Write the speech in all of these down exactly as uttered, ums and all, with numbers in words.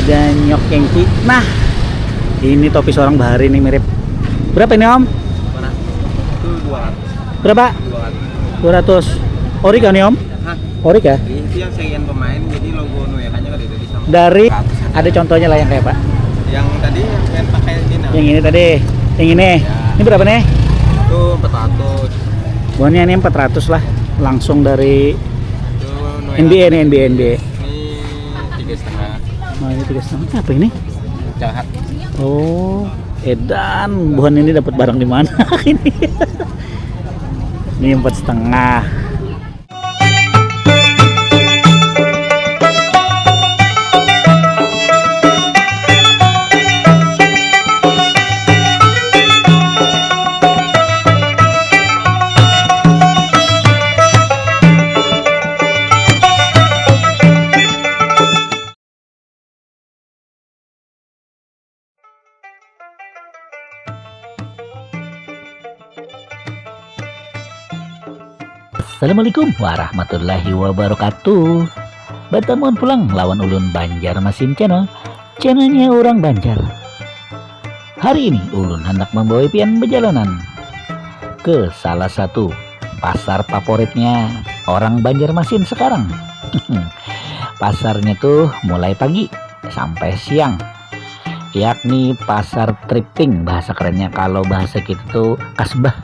Ganyok kengki. Nah, ini topi seorang bahari nih mirip. Berapa ini, Om? Mana? Itu dua ratus. Berapa? Dua ratus. Dua ratus. Ori kah nih, Om? Hah? Ori kah? Jadi itu yang saingan pemain, jadi logo nu ya kan ada di sama. Dari, ada contohnya lah yang kayak apa? Yang tadi yang pengen pakai ini nah. Yang ini tadi, yang ini. Ya. Ini berapa nih? Itu empat ratus. Buahnya ini empat ratus lah, langsung dari Itu nu N B A nih, N B A, N B A. Ini tiga setengah. Oh, ini tiga setengah. Apa ini? Jahat. Oh, edan, buhan ini dapat barang di mana ini? Ini empat setengah. Assalamualaikum warahmatullahi wabarakatuh. Batamuan pulang lawan ulun Banjarmasin Channel, channelnya orang Banjar. Hari ini ulun hendak membawa pian berjalanan ke salah satu pasar favoritnya orang Banjarmasin sekarang. Pasarnya tuh mulai pagi sampai siang, yakni pasar thrifting bahasa kerennya. Kalau bahasa kita tuh kasbah,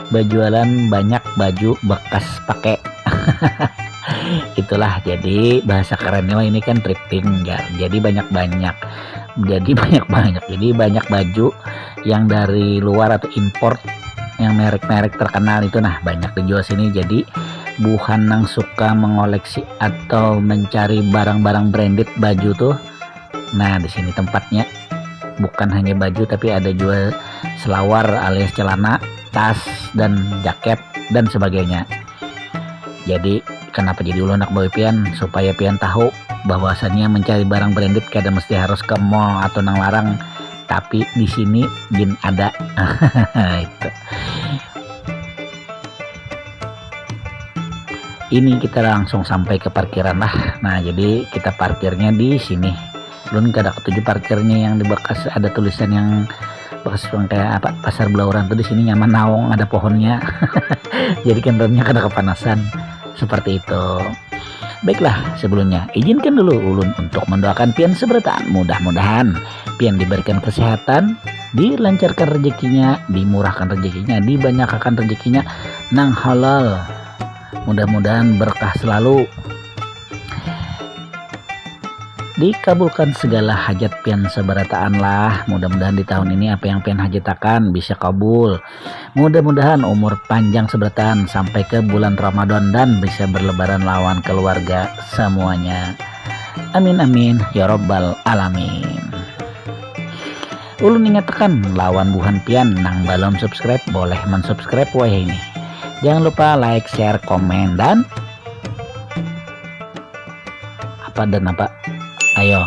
berjualan banyak baju bekas pakai. Itulah, jadi bahasa kerennya mah ini kan thrifting ya. Jadi banyak-banyak. Jadi banyak-banyak. Jadi banyak baju yang dari luar atau import, yang merek-merek terkenal itu, nah, banyak dijual sini. Jadi buhan yang suka mengoleksi atau mencari barang-barang branded baju tuh, nah, di sini tempatnya. Bukan hanya baju, tapi ada juga selawar alias celana, tas, dan jaket, dan sebagainya. Jadi, kenapa jadi ulun nak bawa pian? Supaya pian tahu bahwasannya mencari barang branded kada mesti harus ke mall atau nang larang, tapi di sini gin ada. Itu. Ini kita langsung sampai ke parkiran lah. Nah, jadi kita parkirnya di sini. Ulun kada ketuju parkirnya yang di bekas ada tulisan yang bekas kayak apa, Pasar Belauran tuh. Di sini nyaman, naung, ada pohonnya. Jadi kendaraannya kada kepanasan seperti itu. Baiklah, sebelumnya izinkan dulu ulun untuk mendoakan pian seberataan. Mudah-mudahan pian diberikan kesehatan, dilancarkan rezekinya, dimurahkan rezekinya, dibanyakan rezekinya nang halal. Mudah-mudahan berkah selalu. Dikabulkan segala hajat pian seberataan lah. Mudah-mudahan di tahun ini apa yang pian hajatakan bisa kabul. Mudah-mudahan umur panjang seberataan sampai ke bulan Ramadan dan bisa berlebaran lawan keluarga semuanya. Amin amin ya robbal alamin. Ulun ingatkan lawan buhan pian nang belum subscribe, boleh mensubscribe wayah ini. Jangan lupa like, share, komen, dan apa dan apa? Ayo.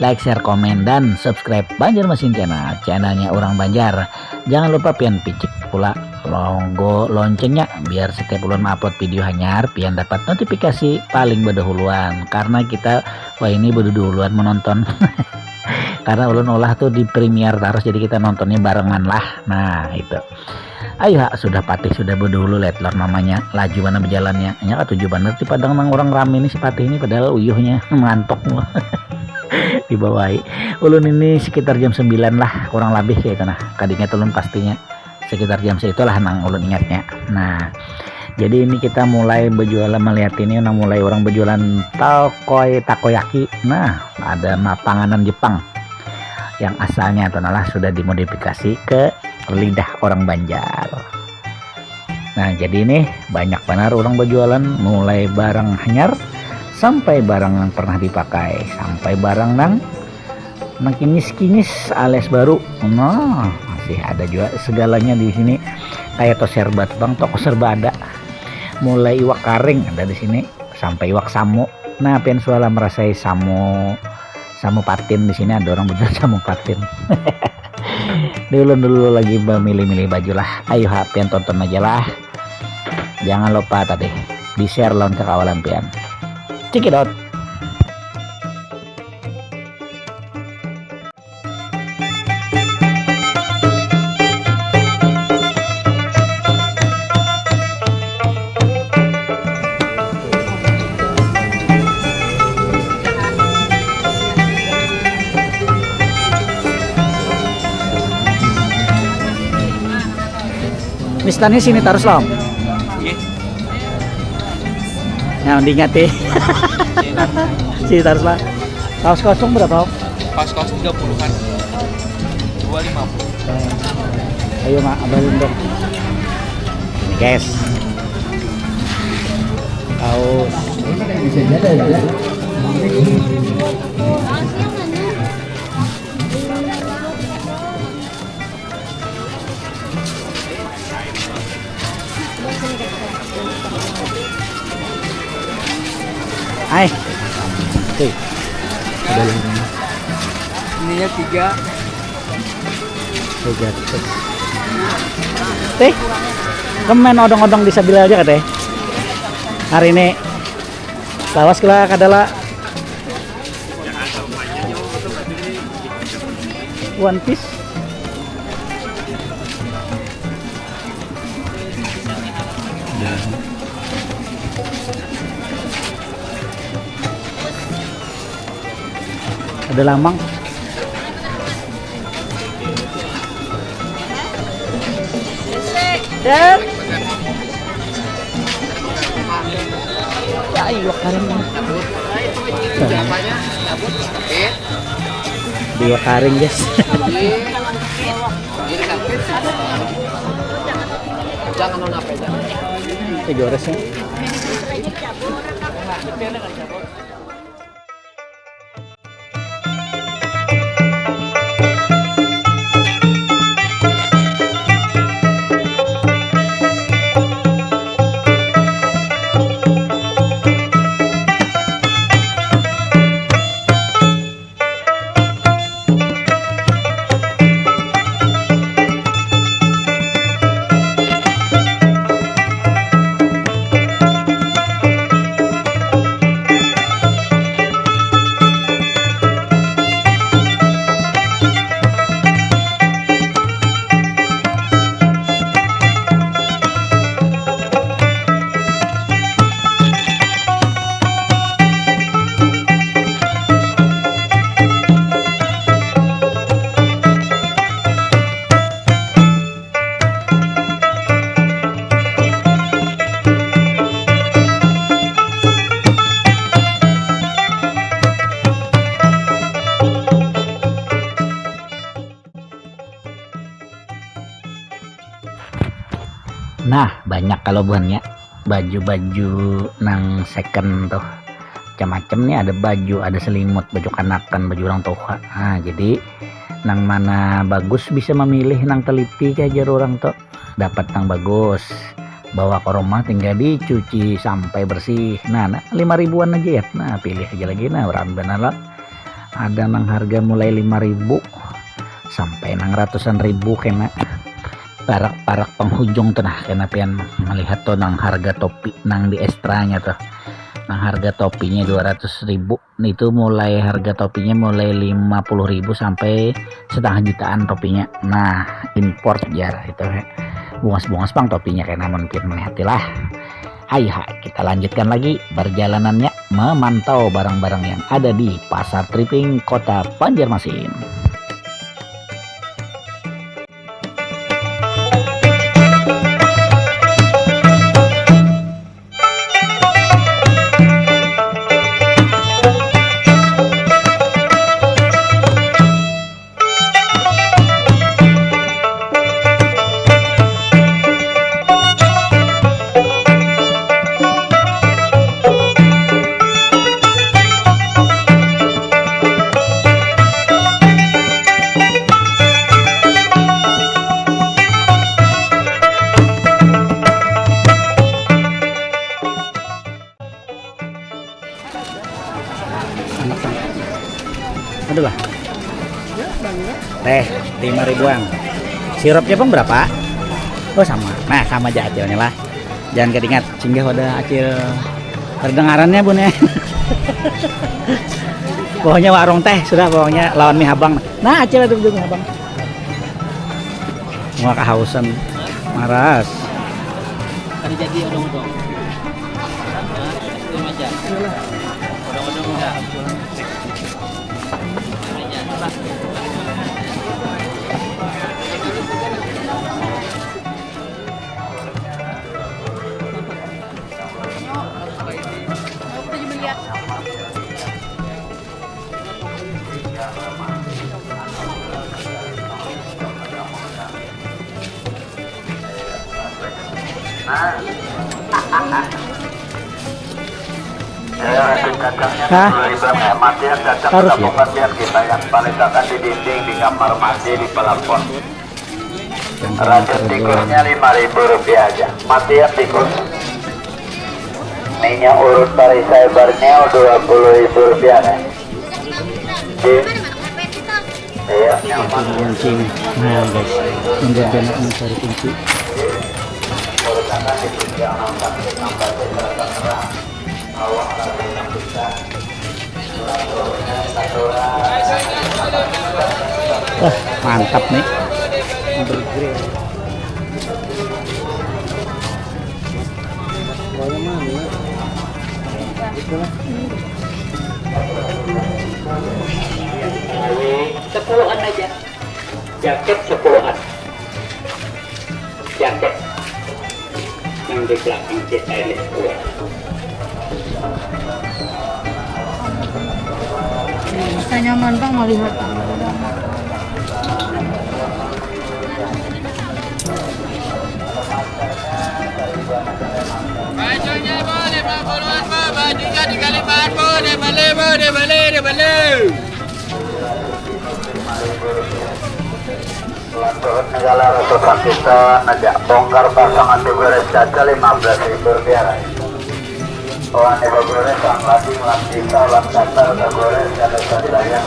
Like, share, komen, dan subscribe Banjarmasin Channel, channelnya orang Banjar. Jangan lupa pian picik pula logo loncengnya biar setiap ulun upload video hanyar pian dapat notifikasi paling berdahuluan, karena kita wah ini berdahuluan menonton. Karena ulun olah tuh di premiere terus, jadi kita nontonnya barengan lah. Nah, itu. Ayo ha, sudah patih sudah berdahulu letlor namanya, laju mana berjalannya. Nya katuju banar di Padang nang orang rame ini si patih ini, padahal uyuhnya ngantuk. Dibawai. Ulun ini sekitar jam sembilan lah kurang lebih kayak itu nah. Kadingat ulun pastinya sekitar jam seitulah nang ulun ingatnya. Nah, jadi ini kita mulai berjualan, melihat ini nang mulai orang berjualan takoi takoyaki. Nah, ada ma- panganan Jepang yang asalnya atau nalah sudah dimodifikasi ke lidah orang Banjar. Nah, jadi ini banyak benar orang berjualan, mulai barang hanyar sampai barang yang pernah dipakai, sampai barang nang nang kinyis-kinyis alias baru. Nah, masih ada juga segalanya di sini. Kayak toko serba tuh, Bang, toko serba ada. Mulai iwak karing ada di sini sampai iwak samu. Nah, pian suala merasai samu, samu patin di sini, ada orang berjual samu patin. Di ulun dulu lagi memilih-milih baju lah. Ayo ha, pian tonton aja lah. Jangan lupa tadi di-share lawan kekawalan pian. Check it out. Mistannya sini terus lah, Om. Oke. Nah, diingati. Sini terus lah. Kaos kosong berapa, Om? Kaos kosong tiga puluhan. Dua lima puluh. Ayo, Mak, abalin dong. Ini, guys. Kaos. Hai. Oke. Ada yang ini. Ininya tiga. Tiga ratus. Teh, kemen odong-odong di Sabilal aja katanya. Hari ini lawas kela kadala One Piece. Ada lamang. Ya. Ya, iya, karing. Dua karing, guys. Jangan nona apa ya? Tiga belas ya. Nah, banyak kalau buhannya baju-baju nang second tuh. Macam-macam nih, ada baju, ada selimut, baju kanakan, baju orang tua. Nah, jadi nang mana bagus bisa memilih nang teliti kah, jar orang tuh. Dapat nang bagus, bawa ke rumah, tinggal dicuci sampai bersih. Nah, nah, lima ribuan aja ya. Nah, pilih aja lagi. Nah, rame benar lah. Ada nang harga mulai lima ribu sampai nang ratusan ribu kena. Parak-parak penghujung tuh, nah, kena pian melihat tuh nang harga topi nang di estranya tuh. Nang harga topinya dua ratus ribu. Itu mulai harga topinya mulai lima puluh ribu sampai setengah jutaan topinya. Nah, import jar itu. Bungas-bungas pang topinya kena mun pian melihati lah. Hai hai, kita lanjutkan lagi perjalanannya memantau barang-barang yang ada di Pasar Triping Kota Banjarmasin. Aduh lah. Teh, lima ribuan. Sirupnya pun berapa? Oh, sama. Nah, sama aja acilnya lah. Jangan kedingat, singgah pada acil terdengarannya, Bun, ya. Pokoknya warung teh sudah, pokoknya lawan mie habang. Nah, acil ada dulu mie habang. Mual kahausan, maras. Kada jadi odong-odong. Nah, itu aja. Odong-odong udah. Aja. Lah. Aja. Hah? Matian cacang. Harus ya? Bukan biar kita yang palisakan di dinding, di kamar mandi, di pelafon. Racun tikusnya lima ribu rupiah aja. Matian tikus. Minyak urut parisai barneo dua puluh ribu rupiah nih. Di Iya, nyaman. Kunci nih. Nah, guys. Ini dia nak mencari kunci. Wah, mantap nih. Burger. Pokoknya mana? Itulah. Sepuluhan aja. Jaket sepuluhan. Jaket yang di belakang kita ini sepuluhan. Bisa nyaman, Bang, melihat. Bajunya, Bang, lima puluhan, Bang. Bajunya tiga lima, Bang. Dia beli, Bang, dia beli, dia beli. Lanturan negara rasa sakitan aja, bongkar pasang anti gores caca lima belas ribu rupiah, guys. Wani bagores, ang lading, lang dita, lang datar, bagores, kada usah dibayar.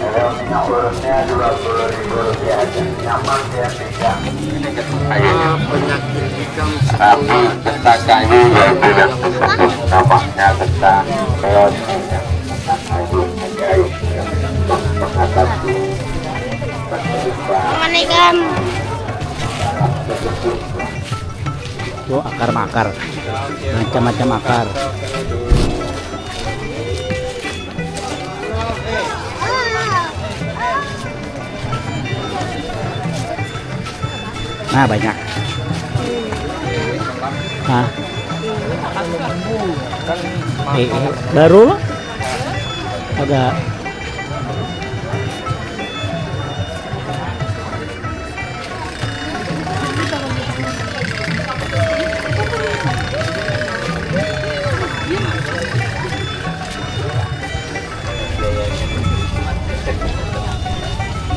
Ada minyak urutnya dua puluh ribu rupiah aja, nyaman dia. Ayu. Rapi, peta kayu, ya, tidak sesuai. Tampaknya peta, peot, peta kayu, ajaib. Atas, atas, Assalamualaikum. Tuh, akar makar. Macam-macam akar. Nah, banyak. Nah. Eh, eh, baru loh. Ada.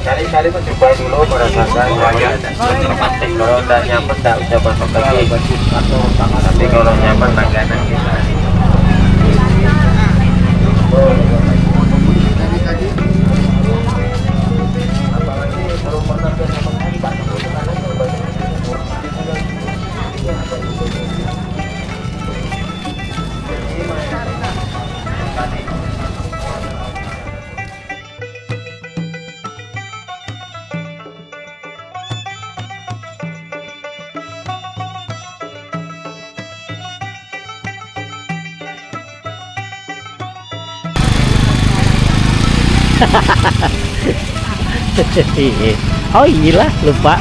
Kali-kali mencoba dulu merasakan nyaman. Kalau tidak nyaman, tidak usah masuk lagi. Tapi kalau nyaman, langganan kita. Oh iyalah, lupa.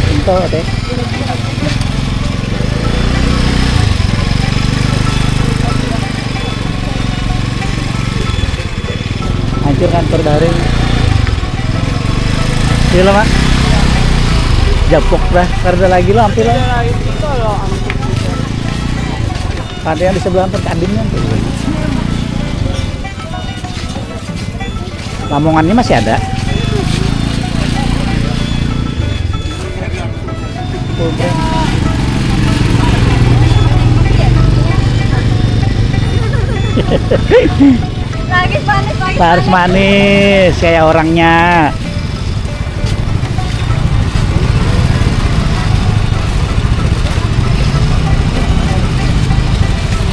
Entok deh. Hancur kantor daring. Iya lah, Mak. Japok dah. Karena lagi lo hampir lah. Pantai yang di sebelah tempat adinnya. Lamongannya masih ada. Lagi panas, lagi Harus manis kayak orangnya.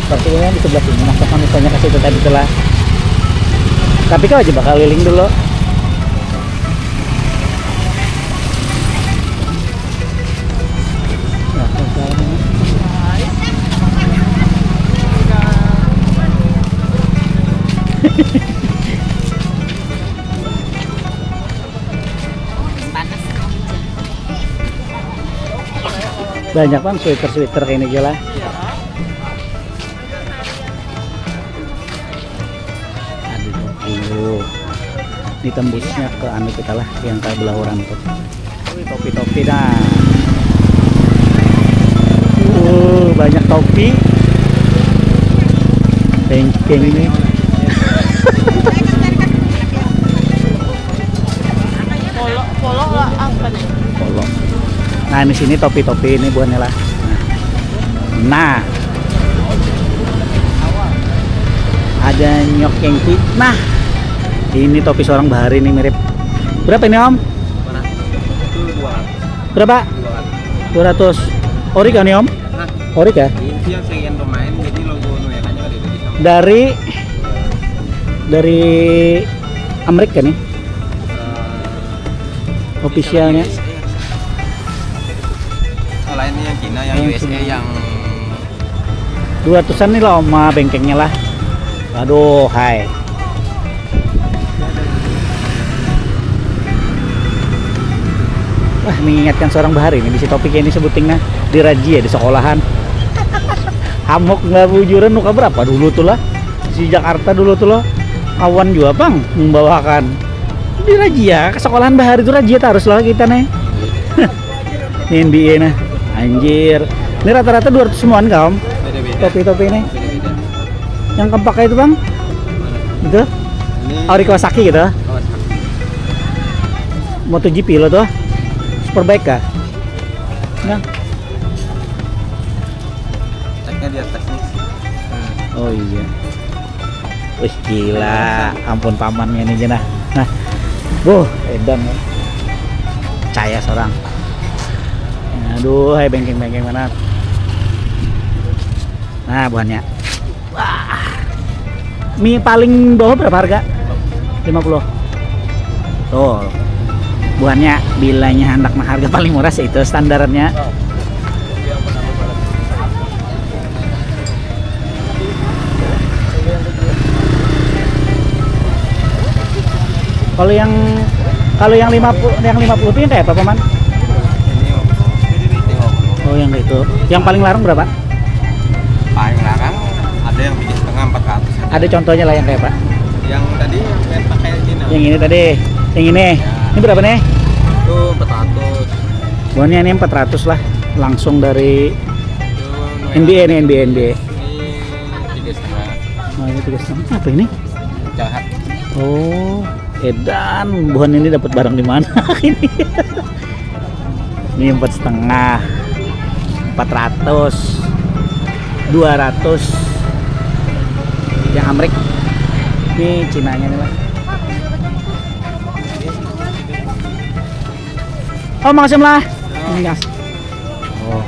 Sepertinya di sebelah sini, maksudnya misalnya ke situ tadi tuh lah. Tapi kau aja bakal keliling dulu. Nah, sekarang ini. Banyak bang sweater-sweater kayak ini aja lah. Tuh. Ditembusnya ke anu kita lah, yang ke belahuran tuh. Wih, topi-topi dah. Uh, banyak topi. Bengkeng ini. Polo, polo lah apa nih? Polo. Nah, di sini topi-topi ini buahnya lah. Nah. Ada nyok yang kui. Nah. Ini topi seorang bahari nih mirip. Berapa ini, Om? Mana? Itu dua ratus. Berapa? Dua ratus. Dua ratus. Ori kah nih, Om? Hah? Ori kah? Ini sih yang pengen pemain, jadi logo nu ya kan ada di sana. Dari, dari Amerika nih. Eh, officialnya. U S A. Oh, lain yang Cina, yang Yang U S A Cina. Yang dua ratusan nih lah, Oma, bengkengnya lah. Aduh, hai. Wah, mengingatkan seorang bahari ini, bisi topi ini sebuting nah, dirazia di sekolahan. Hamok nggak bujuran, muka berapa dulu tuh lah. Di Jakarta dulu tuh loh. Kawan juga, Bang, membawakan. Dirazia, ke sekolahan bahari tuh razia terus lah kita nih. Ini N B A nah. Anjir. Ini rata-rata dua ratus semuaan, Om. Beda-beda. Topi-topi ini. Beda-beda. Yang keempat itu, Bang? Mana? Itu? Ini Auri Kawasaki gitu. Kawasaki. MotoGP lo tuh. Superbike kah? Nah. Tagnya di atas nih. Nah. Oh iya. Wih, gila, ampun pamannya nih, Jenah. Nah, boh, edan ya. Caya seorang. Aduh, hai, bengkeng-bengkeng mana. Nah, buahnya. Wah. Mi paling bawah berapa harga? Lima puluh. Tuh. Buahnya bilanya handak nang harga paling murah sih itu standarnya. Kalau yang, kalau yang lima puluh, yang lima puluh itu yang kayak apa, Paman? Ini, Om. Ini, Om. Oh, yang kayak itu. Yang paling larang berapa? Paling larang ada yang tiga setengah, empat ratus. Ada contohnya lah yang kayak apa? Yang tadi yang saya pakai ini, nah. Yang ini tadi, yang ini. Ya. Ini berapa nih? Itu empat ratus. Buahnya ini empat ratus lah, langsung dari Itu N B A nih, N B A, N B A. Ini tiga setengah. Oh, ini tiga setengah. Apa ini? Jahat. Oh, edan. Buhan ini dapat barang di mana ini? Ini empat setengah, empat ratus, dua ratus. Yang Amrik. Ini Cinanya nih lah. Oh, makasih lah. Ini gas. Oh.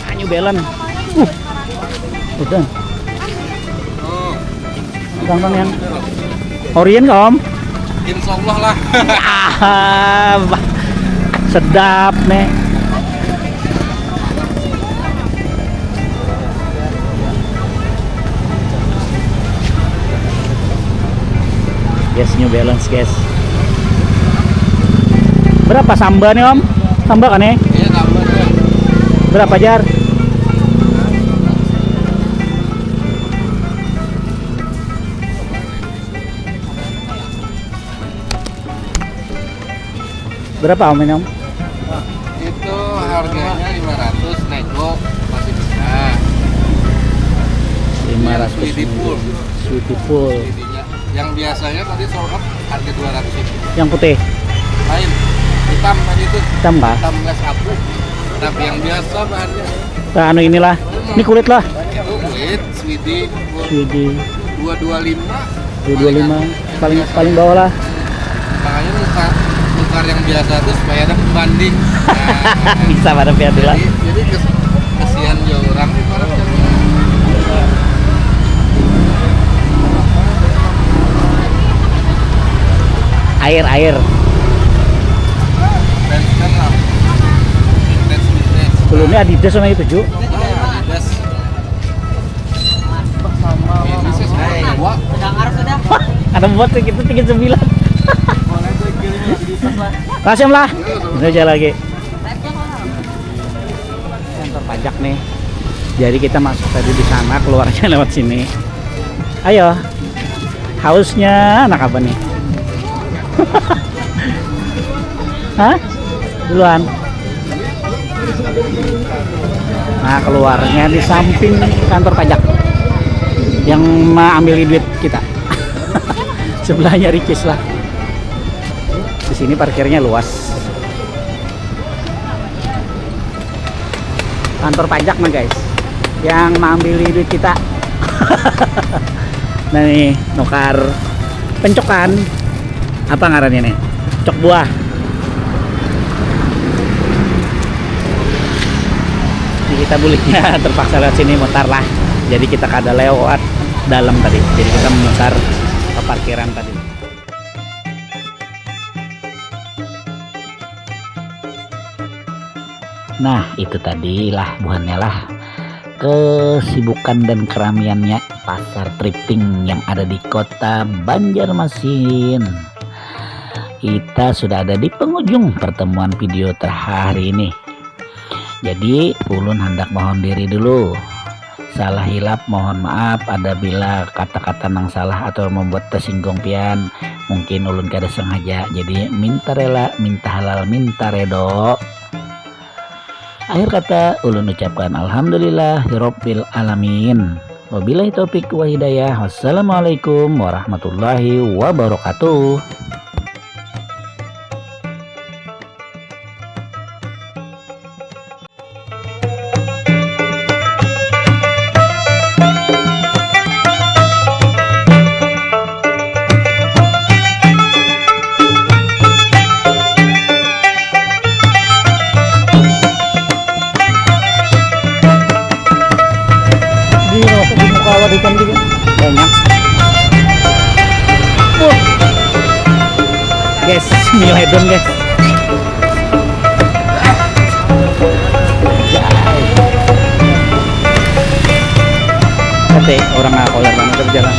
Ah, New Balance. Uh. Udah. Gampang yang Orion, Om. Insya Allah lah. Ah, bah. Sedap nih. Yes, New Balance, guys. Berapa samba nih, Om? Samba kan nih? Iya, samba tuh. Berapa, Jar? Berapa, Om, ini, Om? Itu harganya lima ratus, nego masih bisa. Lima ratus. Sweetie Full. Sweetie Full. Sweetie-nya. Yang biasanya tadi sold out harga dua ratus ribu. Yang putih? Lain. Hitam tadi itu. Hitam kah? Hitam gas abu. Tapi yang biasa bahannya. Nah, anu inilah. Ini kulit lah. Itu kulit, sweetie. Sweetie. Dua dua lima. Dua dua lima. Paling, paling bawah lah. Makanya nukar, nukar yang biasa tuh supaya ada pembanding. Nah, bisa pada pian lah. Jadi, jadi kes-, kesian jauh orang nih, para. Air, air. Fans kan lah. Fans, fans. Sebelumnya Adidas sama itu, Ju. Nah, Adidas. Ini sih sebenarnya dua. Ada buat sih, kita tiga sembilan. Kasih lah. Ini aja lagi. Kantor pajak nih. Jadi kita masuk tadi di sana, keluarnya lewat sini. Ayo. Hausnya anak apa nih? Hah? Duluan. Nah, keluarnya di samping kantor pajak yang mengambil duit kita. Sebelahnya Ricis lah. Di sini parkirnya luas. Kantor pajak nah guys, yang mengambil duit kita. Nah nih, nukar pencokan, apa ngarannya nih, cok buah. Jadi kita buliknya terpaksa lewat sini mutar lah. Jadi kita kada lewat dalam tadi, jadi kita memutar ke parkiran tadi. Nah, itu tadi lah buhannya lah, kesibukan dan keramiannya Pasar Tripting yang ada di kota Banjarmasin. Kita sudah ada di penghujung pertemuan video terhari ini. Jadi, ulun hendak mohon diri dulu. Salah hilap, mohon maaf. Ada bila kata-kata nang salah atau membuat tersinggung pian, mungkin ulun kada sengaja. Jadi, minta rela, minta halal, minta redo. Akhir kata, ulun ucapkan alhamdulillah hirobbil alamin. Wabillahi taufik wa hidayah. Wassalamualaikum warahmatullahi wabarakatuh. Di, di muka awak ikan juga banyak. Wah. Guys, Mio hedon guys. Kate orang nggak koler banget berjalan.